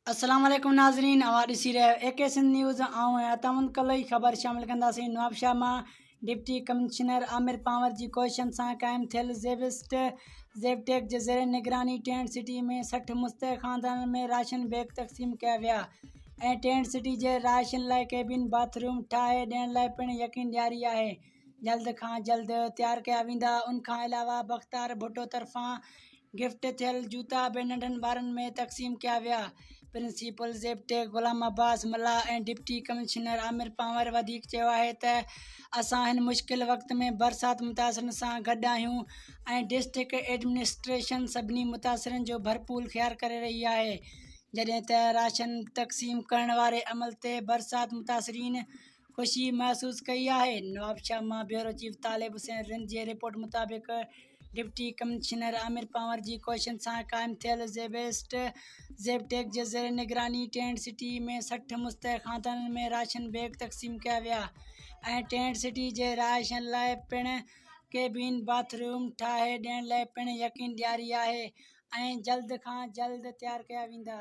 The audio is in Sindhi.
السلام عليڪم ناظرين اوهان ڏسي رهيا آهيو اي ڪي سنڌ نيوز آئون آهيان عطامند ڪلوئي خبر شامل ڪنداسين نوابشاهه مان ڊپٽي ڪمشنر عامر پانور جي ڪوششن سان قائم ٿيل زيبسٽ زيبٽيڪ جي زير نگراني ٽينٽ سٽي ۾ 60 مستحق خاندانن ۾ راشن بيگ تقسيم ڪيا ويا ۽ ٽينٽ سٽي جي رهائشين لاء ڪيبن باٿ روم ٺاهي ڏيڻ لاء پڻ يقين ڏياري آهي جلد کان جلد تيار ڪيا ويندا ان کان علاوه بختار ڀٽو طرفان گفٽ ٿيل جوتا به ننڍن ٻارن ۾ تقسيم ڪيا ويا. Principal ZEBTech Ghulam Abbas Mallah ۽ deputy commissioner Amir Panhwar وڌيڪ چيو آهي ته اسان هن مشڪل وقت ۾ برسات متاثرن سان گڏ آهيون ۽ ڊسٽرڪٽ ايڊمنسٽريشن سڀني متاثرن جو ڀرپور خيال ڪري رهي آهي جڏهن ته راشن تقسيم ڪرڻ واري عمل تي برسات متاثرين خوشي محسوس ڪئي آهي. نوابشاهه مان بيورو چيف طالب حسين رند جي رپورٽ مطابق ڊپٽي ڪمشنر عامر پنهور جي ڪوششن سان قائم ٿيل زيبسٽ زيبٽيڪ جي زير نگراني ٽينٽ سٽي ۾ 60 مستحق خاندانن ۾ راشن بيگ تقسيم ڪيا ويا ۽ ٽينٽ سٽي جي رهائشين لاء پڻ ڪيبين باٿ روم ٺاهي ڏيڻ لاء پڻ يقين ڏياري آهي ۽ جلد کان جلد تيار ڪيا ويندا.